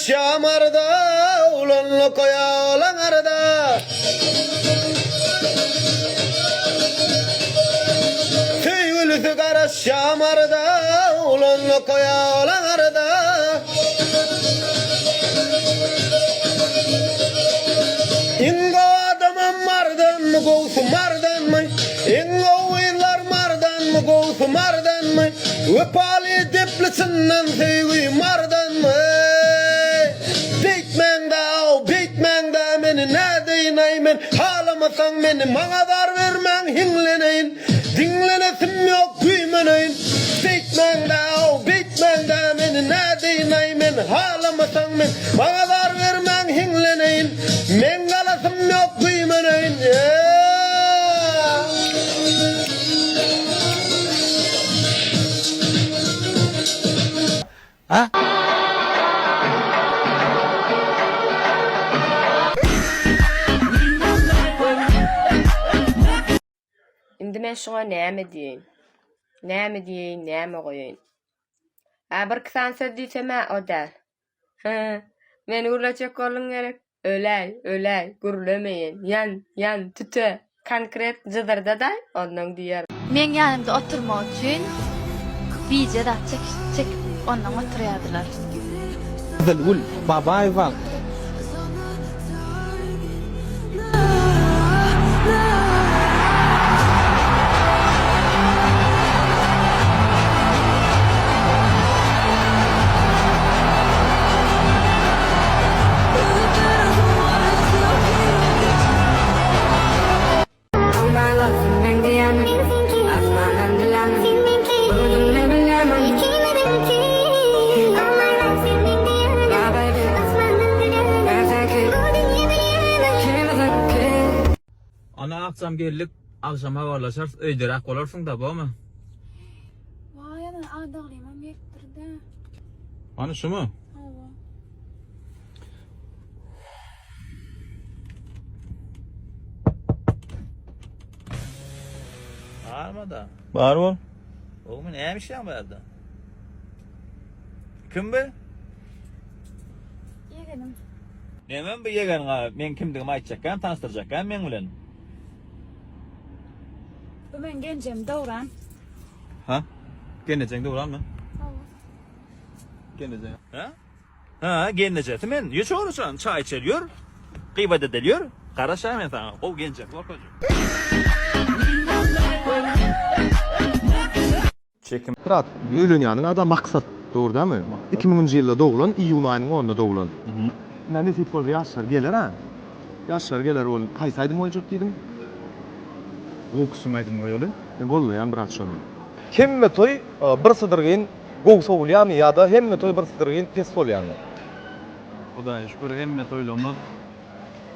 garaşýar Maryda, Oglan okaýar oglan arada. Söýgülisi garaşýar Maryda, Oglan okaýar oglan arada. Iň gowy adamam Marydanmy, gowsy Marydanmy? Iň gowy gyzlar Marydanmy, gowsy Marydanmy? Wepaly edepli çyndan söýgi Marydanmy? Beýtmäň-dä-ow, beýtmäň-dä meni nädeýin-aý men Halamasaň meni maňa zar bermäň hiňleneýin Diňlenesim ýok güýmeneýin Beýtmäň-dä-ow, beýtmäň-dä meni nädeýin-aý men Halamasaň men maňa zar bermäň hiňleneýin Meň galasym ýok güýmeneýin Indi men şuňa näme diýeýin? Näme diýeýin, näme goýaýyn? Hä, birki sany söz diýsem-ä o däl. Hä, meni gürletjek bolduň gerek? Öläý, öläý, gürlemeýin. Ýan, ýan, tüte, konkret jyzyrda-daý, onnoň diýerin. Meň ýanymda oturmak üçin bije zat çekip onnoň oturýardylar. Gyzylgül Babaýewa. Ana akjam geldik. Agşam habarlaşarys. Öýderäk bolarsyň-da, bormy? Waý ana adaglymam gelipdir-dä. Hany şumy? Hawa. Barmada. Bar bol. Ogmy näme işleýäň bu ýerde? Kim bu? Ýegenim. Nemem bu ýegeniňe meň kimdigimi aýtjakgäm, tanyşdyrjakgäm meň bilen? Bu meň genjem Döwran. Ha? Gelnejeň Döwranmy? Hawa. Gelnejeň. Ha? Ha, gelnejesi men. Ýör çolaşan, çaý içeli ýör. Gybat edeli ýör. Garaşaý men saňa. Gowy geljek görkezjek. Çekim. Brat, öýlenýäniň adam Maksat, dogry dälmi? 2000-nji ýylda doglan, iýun aýynyň onunda doglan. Ine nesip bolsa ýaşlar geler-ä. Ýaşlar geler ol haýsy aýdym goýjak diýdiň? Gowy kysym aýdym goýaly. Men gollaýan brat şony. Hemme toý bir sydyrgyn gowy sowulýarmy ýa-da hemme toý bir sydyrgyn pes bolýarmy? Hudaýa şükür hemme toýlarymyz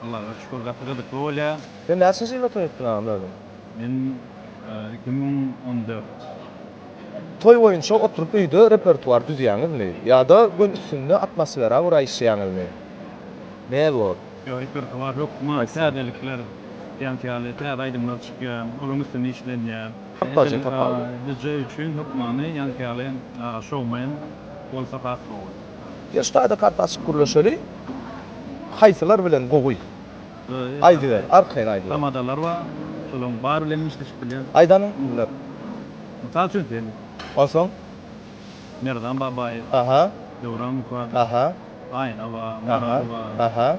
Allaha şükür gaty gyzykly bolýar. Sen näçinji ýylda toý etdiň agam özüň? Men 2014. Toý boýunça oturyp öýde repertuar düzýäňizmi ýa-da göni üstünde atmosfera görä işleýäňizmi? Näme bor? Ýok repertuar hökman täzelikler diýen ýaly täze aýdymlar çykýar olaryň üstünde işlenýär. Tapbajy tapaldy. DJ üçin hökmany ýaňky ýaly şowmen bolsa has gowy. Gel şu taýda karta açyp gürleşeli. Haýsylar bilen gowy? Aýdyber, arkaýyn aýdyber. Tamadalar bar, şolaryň bary bilen işleşip bilýän. Aýdanyň kimler? Mysal üçin sen. Onsoň? Merdan Babaýew. Aha. Döwran Muhadow. Aha. Aýna bar, Maral bar. Aha.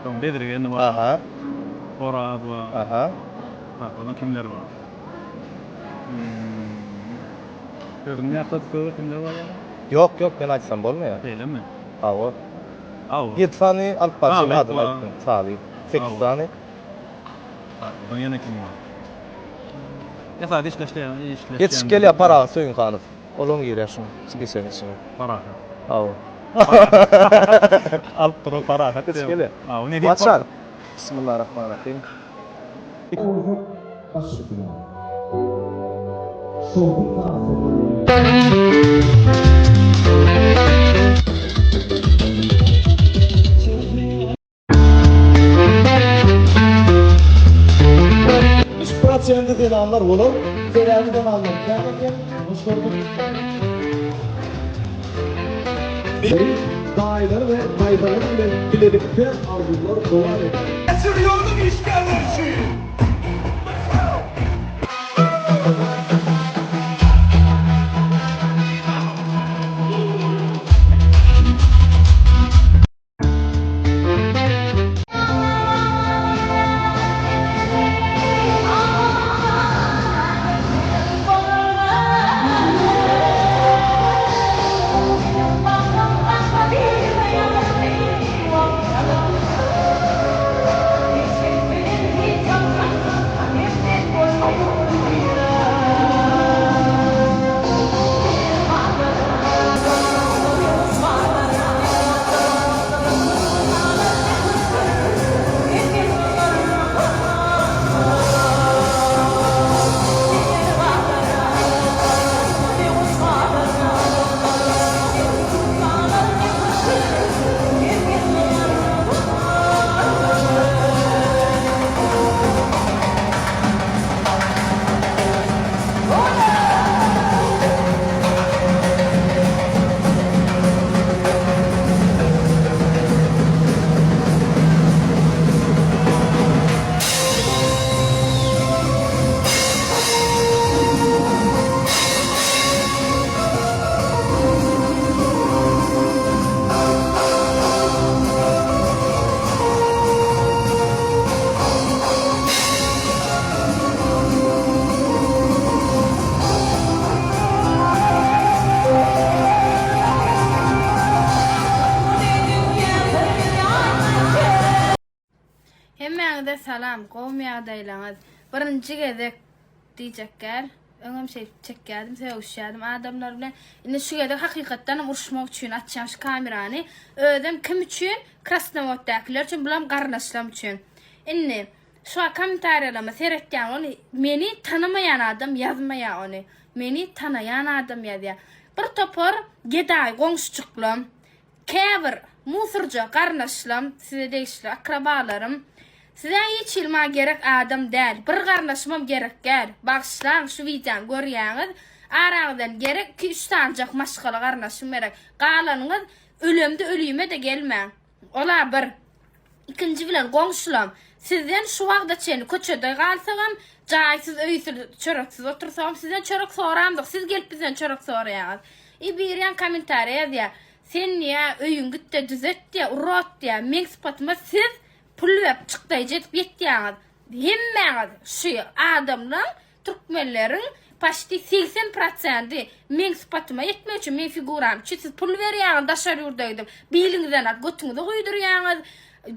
Soň Bezirgen bar. Aha. Oraz bar. Aha. Onsoň kimler bar? Özüň ýatladyp gör, kimler bar ýaly? Ýok, ýok, men aýtsam bolmaýar. Şeýlemi? Hawa. Hawa. Ýedi sany alyp baryjyň adyny aýtdyň. Salyh. Sekiz sany. Onsoň ýene kim bar? Esasy işleşýän, işleşýän. Ýetişip gelýär Parahat Söýünhanow. Olam girýär şuň spisogyň içine. Parahat. Hawa. Alyp duran Parahat Ýetişip gelýär. Hawa, nesip bolsa. Maçar. Bismillah-rahman-rahim. Üç prosendi zenanlar bolar. Sebäbi zenanlar kän eken. Hoş gördük. Daýylar we daýzalar bilen bilelikde arzuwlar dowam edýär. Geçirýärdik işgärler üçin. Hemmäňize salam, gowmy ýagdaýlaňyz? Birinji gezek diýjekgär. Öňem şeýdip çekýärdim, sögüşýärdim adamlar bilen. Indi şu gezek hakykatdanam uruşmak üçin açýan şu kamerany. Özem kim üçin? Krasnowoddakylar üçin, bulam garyndaşlarym üçin. Indi Şu kommentariýalama seretýän ony meni tanamaýan adam ýazmaýar ony. Meni tanaýan adam ýazýar. Bir topar gedaý goňşujyklam, käbir musurja garyndaşlam, size degişli akrabalarym. Sizä hiç hili maňa gerek adam däl. Bir garyndaşymam gerek däl. Bagyşlaň şu wideony görýäňiz. Araňyzdan gerek iki-üç sanyjak maşgala garyndaşym gerek. Galanyňyz ölemde ölüme-de gelmäň. Ola bir. Ikinji bilen goňşulam, sizden şu wagta çenli köçede galsagam, jaýsyz, öýsüz, çöreksiz otursagam, sizden çörek soramzok, siz gelip bizden çörek soraýaňyz. I birýan kommentariýa ýazýar, sen diýýär, öýüňi git-de düzet diýýär, urod diýýär, meň sypatyma siz pul berip, çykdaýjy edip ýetýäňiz. Hemmäňiz şu adamlaň Türkmenleriň paçti 80 prosenty meň sypatyma ýetmek üçin, meň figuram üçin siz pul berýäňiz daşary ýurda gidip, biliňizden alyp götüňize guýdurýaňyz,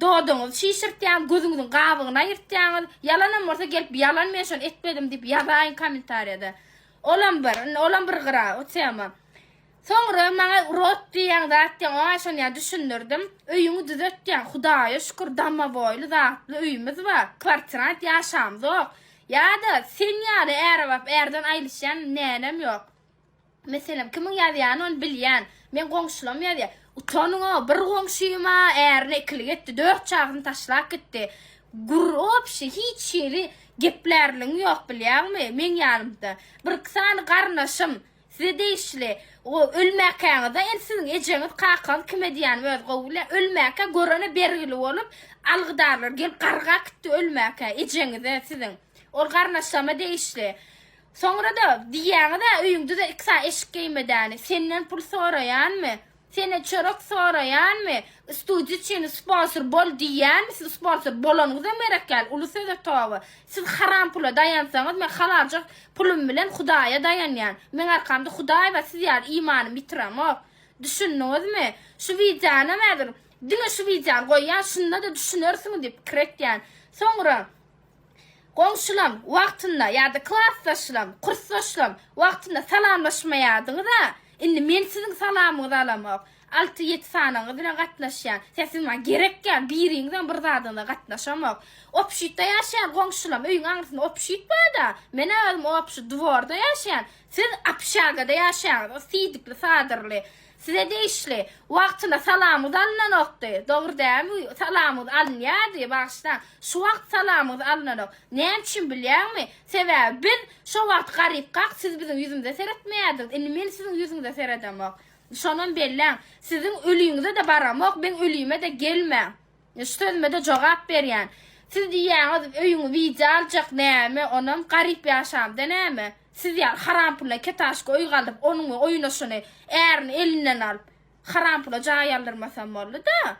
dodagyňyzy çişirtýäňiz, gözüňiziň gabygyny aýyrtýaňyz. Ýalanam bolsa gelip ýalan men şony etmedim diýip ýazaýyň kommentariýada. Olam bir, indi olam bir gyra o tema. Soňra maňa urot diýýäň zat diýýäň oňa şony ýa düşündirdim. Öýüňi düzet diýýäň. Hudaýa şükür domowoýly zatly öýümiz bar. Kwartirant ýaşamzok. Ýa-da sen ýaly äre baryp ärden aýlyşýan nänem ýok. Meselem kimiň ýazýanyny ony bilýän. Meň goňşulam ýazýar. Utanyň-ow bir goňşym-a ärine ikilik etdi, dört çagasyny taşlap gitdi. Gür obşi hiç hili geplärligiň ýok bilýäňmi meň ýanymda. Birki sany garyndaşym Size degişli. O ölmäkäňizde indi siziň ejeňiz, kakaňyz kime diýýänimi özi gowy bilýär. Ölmäkä görene bergili bolup, algydarlar gelip gargap gitdi ölmäkä ejeňize siziň. Ol garyndaşlaryma degişli. Soňra-da diýýäňiz-ä öýüň düze iki sany eşik geýmedäni. Senden pul soraýanmy? Senden çörek soraýanmy? Studiýa üçin sponsor bol diýýänmi? Siz sponsor bolanyňyzam gerek däl. Uly söze toba. Siz haram pula daýansaňyz, men halaljak pulum bilen Hudaýa daýanýan. Meň arkamda Hudaý bar, siz ýaly imanymy ýitiremok. Düşündiňizmi? Şu wideonam häzir diňe şu wideony goýýan, şunda-da düşünersiňiz diýip pikir etýän. Soňra Goňşulam wagtynda ýa-da klasdaşlam, kursdaşlam wagtynda salamlaşmaýardyňyz-a. Indi men siziň salamyňyzy alamok. Alty-ýedi sanyňyz bilen gatnaşýan. Sen siz maňa gerek däl, biriňizem bir zadyňyza gatnaşamok. Obşitde ýaşaýan goňşulam, öýüň aňyrsynda obşit bar-da. Men-ä özüm obşi dworda ýaşaýan. Siz obşagada ýaşaýaňyz, o siýdikli, sadyrly. Size degişli. Wagtynda salamyňyz alynanokdy. Dogry dälmi? Salamyňyz alynýardy, bagyşlaň. Şu wagt salamyňyz alynanok. Näme üçin bilýäňmi? Sebäbi biz şo wagt garypkak siz biziň ýüzümize seretmeýärdiňiz. Indi men siziň ýüzüňize seredemok. Şonam belläň. Siziň öliňize-de baramok, meň ölime-de gelmäň. Şu sözüme-de jogap berýän. Siz diýýäňiz öýüňi wideo aljak näme, onam garyp ýaşamda näme? Siz ýaly haram puluna ketaşka öý galdyryp onuň we oýnaşyny, ärini elinden alyp, haram pula jaý aldyrmasam boldy-da.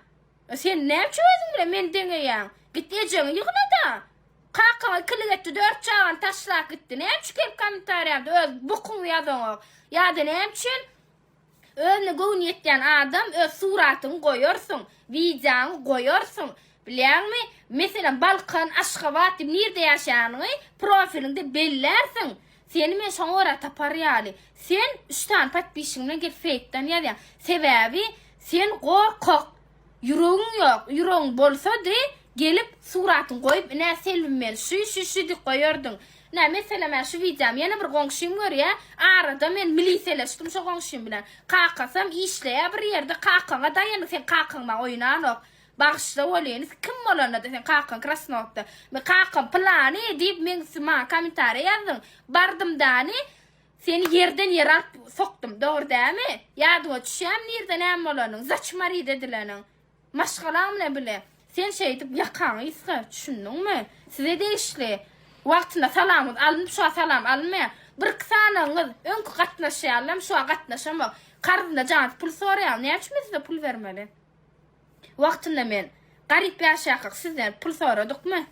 Sen näme üçin özüň bilen meni deňeýäň? Git ejeňi ýygna-da. Kakaň ikilik etdi, dört çagany taşlap gitdi. Näme üçin gelip kommentariýada öz bokuňy ýazaňok? Ýa-da näme üçin özüne göwni ýetýän adam öz suratyňy goýarsyň, wideoňy goýarsyň. Bilýäňmi? Meselem, Balkan, Aşgabat diýip nirde ýaşaýanyňy profiliňde bellärsiň. Seni men şoňa görä tapar ýaly. Sen üç sany podpisçigiň bilen gelip feýkden ýazýaň. Sebäbi sen gorkak. Ýüregiň ýok. Ýüregiň bolsady, gelip suratyňy goýup, ine Selbim men şu, şu, şu diýip goýardyň. Ine, meselem, şu wideomy ýene bir goňşym görýär. Arada men miliseleşdim şo goňşym bilen. Kakasam işleýär bir ýerde, kakaňa daýanyp, seň kakaň maňa oýnanok. Bagyşla welin, kim bolanda-da seň kakaň krasnotda. Men kakam pylany diýip meň maňa kommentariýa ýazdyň. Bardym dany seni ýerden ýere alyp sokdum. Dogry dämi? Ýadyňa düşýämi nirde näme bolanyň, zaçmarit edileniň. Maşgalaň bilen bile. Sen şeýdip ýakaňy ysga, düşündiňmi? Size degişli. Wagtynda salamyňyz alyndy, şu wagt salam alynmaýar. Birki sanyňyz öňki gatnaşýarlam şu wagt gatnaşamok. Karzynda janyp pul soraýar. Näme üçin men size pul bermeli? Wagtynda men garyp ýaşaýarkak sizden pul soradykmy?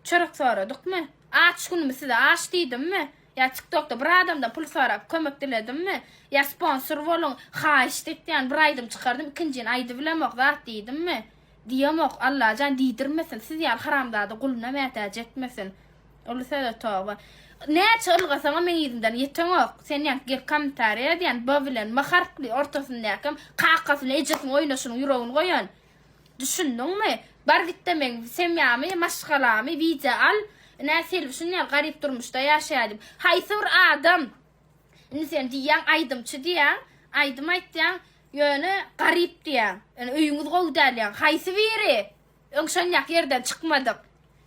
Çörek soradykmy? Aç günümi size aç diýdimmi? Ýa TikTokda bir adamdan pul sorap kömek diledimmi? Ýa sponsor boluň, haýyşt etýän bir aýdym çykardym, ikinjini aýdybilemok zat diýdimmi? Diýemok, Allajan diýdirmesin, siz ýaly haramzada guluna mätäç etmesin. Uly söze toba. Näçe ylgasaňam meň yzymdan ýeteňok. Sen ýaňky gelip kommentariýa ýazýan B bilen M harply ortasyndaky kakasyny ejesiniň oýnaşynyň ýüregini goýan. Düşündiňmi? Bar gitde meň semýamy, maşgalamy wideo al. Ine Selbi şuny ýaly garyp durmuşda ýaşaýar diýip. Haýsy bir adam indi sen diýýäň aýdymçy diýýäň, aýdym aýtýaň, ýöne garyp diýýäň. Ýöne öýüňiz gowy däl diýýäň. Haýsy biri? Öň şonýak ýerden çykmadyk.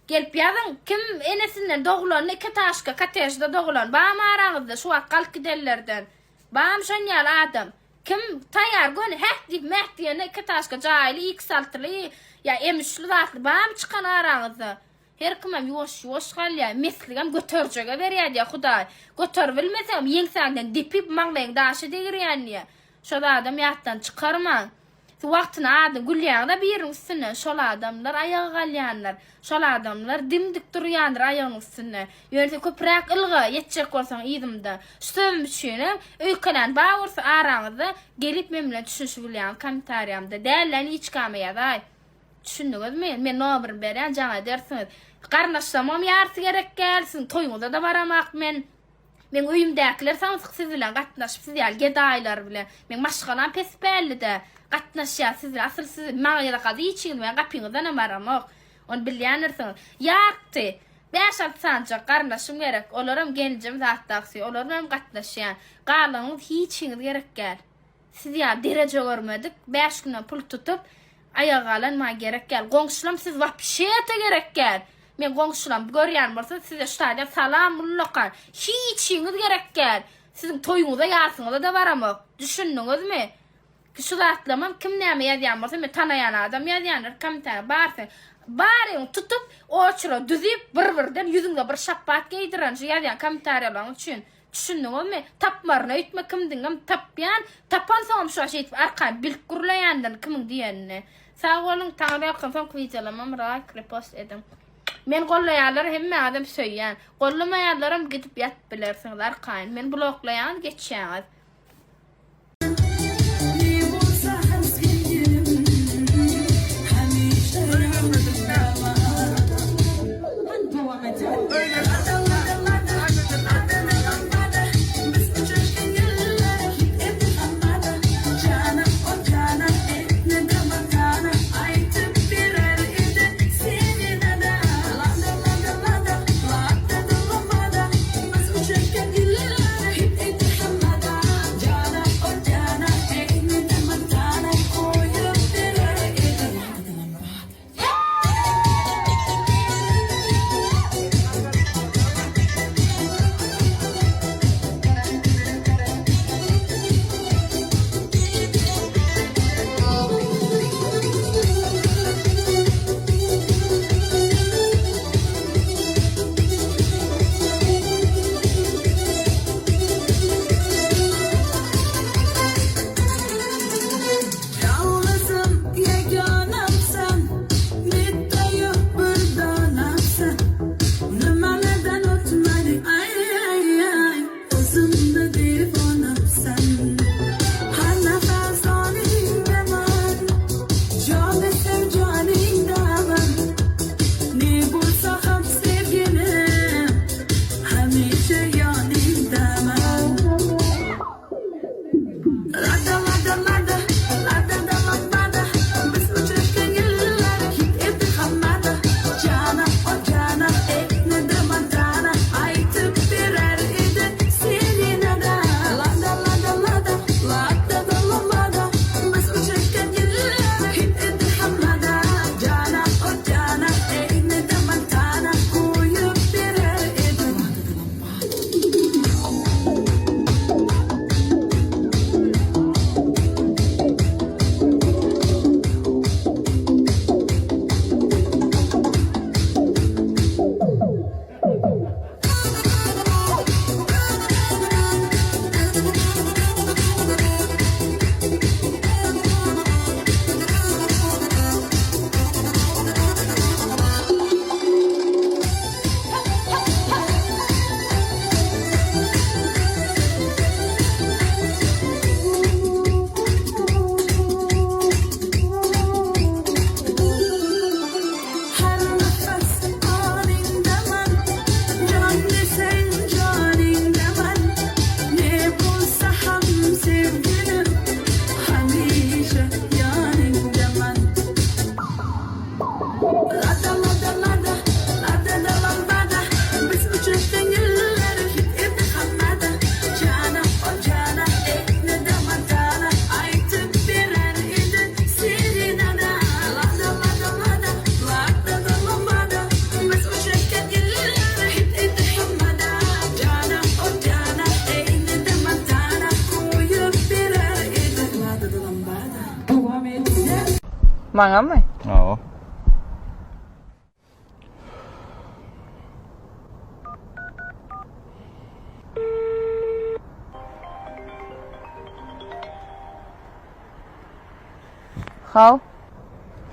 Gelip ýazyň, kim enesinden doglanda iki taşka kotežde doglan, bamy araňyzda şu wagt galyp gidenlerden? Bamy şonýaly adam? Kim taýýar göni häh diýip mäh diýende iki taşka jaýly iks altyly ýa em üçli zatly bamy çykan araňyzda? Her kimem ýuwaş ýuwaş galýar, mesligem göterjege berýär diýýär Hudaý. Göteribilmeseňem ýeňsäňden depip maňlaýyň daşa degirýän diýýär. Şo zadam ýatdan çykarmaň. Siz wagtyny adyny gülýäňiz-a biriniň üstünden, şol adamlar aýaga galýandyr. Şol adamlar dim-dik durýandyr aýagynyň üstünde. Ýöne sen köpräk ylga, ýetjek bolsaň yzymda. Şu sözüm üçinem, öýkelän bar bolsa araňyzda, gelip men bilen düşünişibilýäňiz kommentariýamda. Däl-ä liçkama ýazaý. Düşündiňizmi? Men nomerini berýän, jaň edersiňiz. Garyndaşlarymam ýarysy gerek däl, siziň toýuňyza-da baramak men. Meň öýümdäkiler samsyk siz bilen gatnaşyp siz ýaly gedaýlar bilen. Meň maşgalam pes pällide gatnaşýar siz bilen. Asyl siz maňa ýa-da gazy içiňiz meň gapyňyzdanam baramok. Ony bilýändirsiňiz. Ýarty. Bäş-alty sanyjak garyndaşym gerek. Olaram gelinjim zat dagsy. Olar bilenem gatnaşýan. Galanyňyz hiçiňiz gerek däl. Siz ýaly dereje görmedik, bäş günden pul tutup, aýaga galan maňa gerek däl. Goňşulam siz wapşe-te gerek däl. Men goňşulam görýän bolsa size şu taýdan salam ullakan. Hiçiňiz gerek däl. Siziň toýuňyza ýasyňyza-da baramok. Düşündiňizmi? Şu zatlamam kim näme ýazýan bolsa men tanaýan adam ýazýandyr kommentariýa barsy. Baryňy tutup oçura düzüp bir-birden ýüzüňe bir şapbat geýdiren şu ýazýan kommentariýalaryň üçin. Düşündiňizmi? Tapmaryn öýtme kimdiňem tapýan, tapansoňam şuňa şeýdip arkaýyn bilip gürleýändirin kimiň diýenini. Sag boluň, Taňryýalkasyn soňky wideolarymam laýk, repost ediň. Meni gollaýanlary hemmäňizem söýýän. Gollamaýanlaram gidip ýatyp bilersiňiz arkaýyn. Meni bloklaýaňyz geçýäňiz. Maňamy? Hawa. Haw.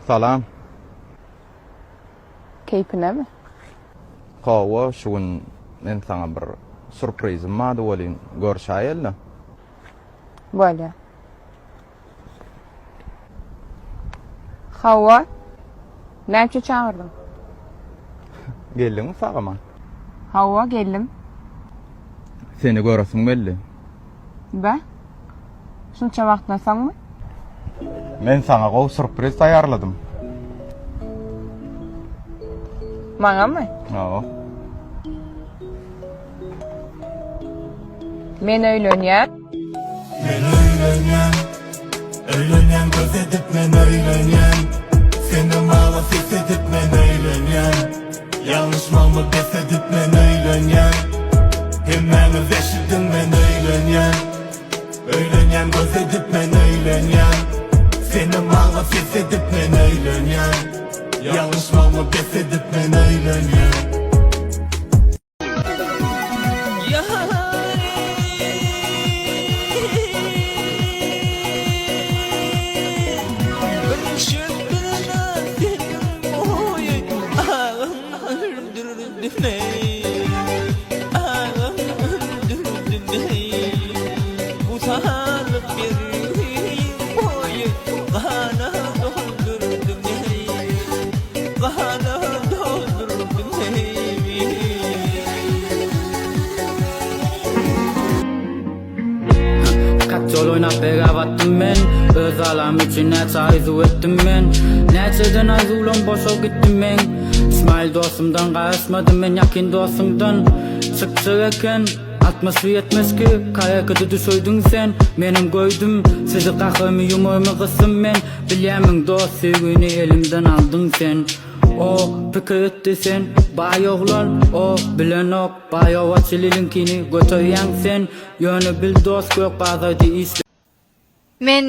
Salam. Keýpinemi? Hawa, şu gün men saňa bir surprizim bardy welin, görşäýeli. Bolýa. Hawa. Näme üçin çagyrdyň? Geldiňmi sag-aman? Hawa, geldim. Seni göresim geldi. Be? Şunça wagtdan soňmy? Men saňa gowy surpriz taýýarladym. Maňamy? Hawa. Men öýlenýän. Men öýlenýän, öýlenýän göz edip men öýlenýän Senden maňa ses edip men öýlenýän Ýalňyşmagmy bes edip men öýlenýän Hemmäňiz eşidiň men öýlenýän Öýlenýän göz edip men öýlenýän Senden maňa ses edip men öýlenýän Ýalňyşmagmy bes edip men öýlenýän. Kaktol oýnap bega batdym men Öz alam üçin näçe arzuw etdim men Näçeden arzuwlam boşa gitdi meň Smile dostumdan garaşmadym men ýakyn dostuňdan Çykjak eken 61 72 Karekede düşürdiň sen Menem gördüm sizi gaharymy ýumrugymy gysdym men Bilýärmiň dost söýgüni elimden aldyň sen O pikir etdi sen baý oglan o bilenok baý owaçylylyňkini göterýäň sen ýöne bil dost gök bazarda işle Men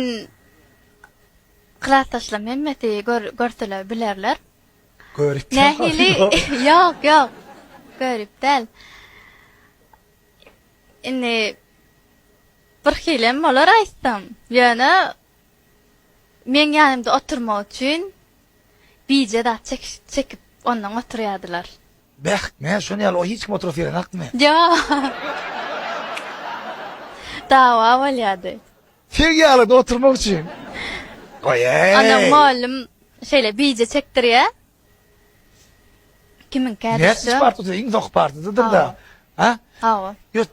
klasdaşlarym hemmesi gör görseler bilerler. Görip Nähili ýok ýok görip däl. Indi bir hilem bolar aýtsam. Ýöne Meň ýanymda oturmak üçin bije zat çekip ondan oturýardylar. Beh, men şony ýaly o hiç kim oturasy gelenokmy? Ýok. Dawa bolýardy. Seň ýalyda oturmak üçin. Goý-eý. Ondan mugallym şeýle bije çekdirýär. Kimiňkä düşse. Näçinji partada? Iň soňky partadadyr-da. Ha? Hawa. Ýör.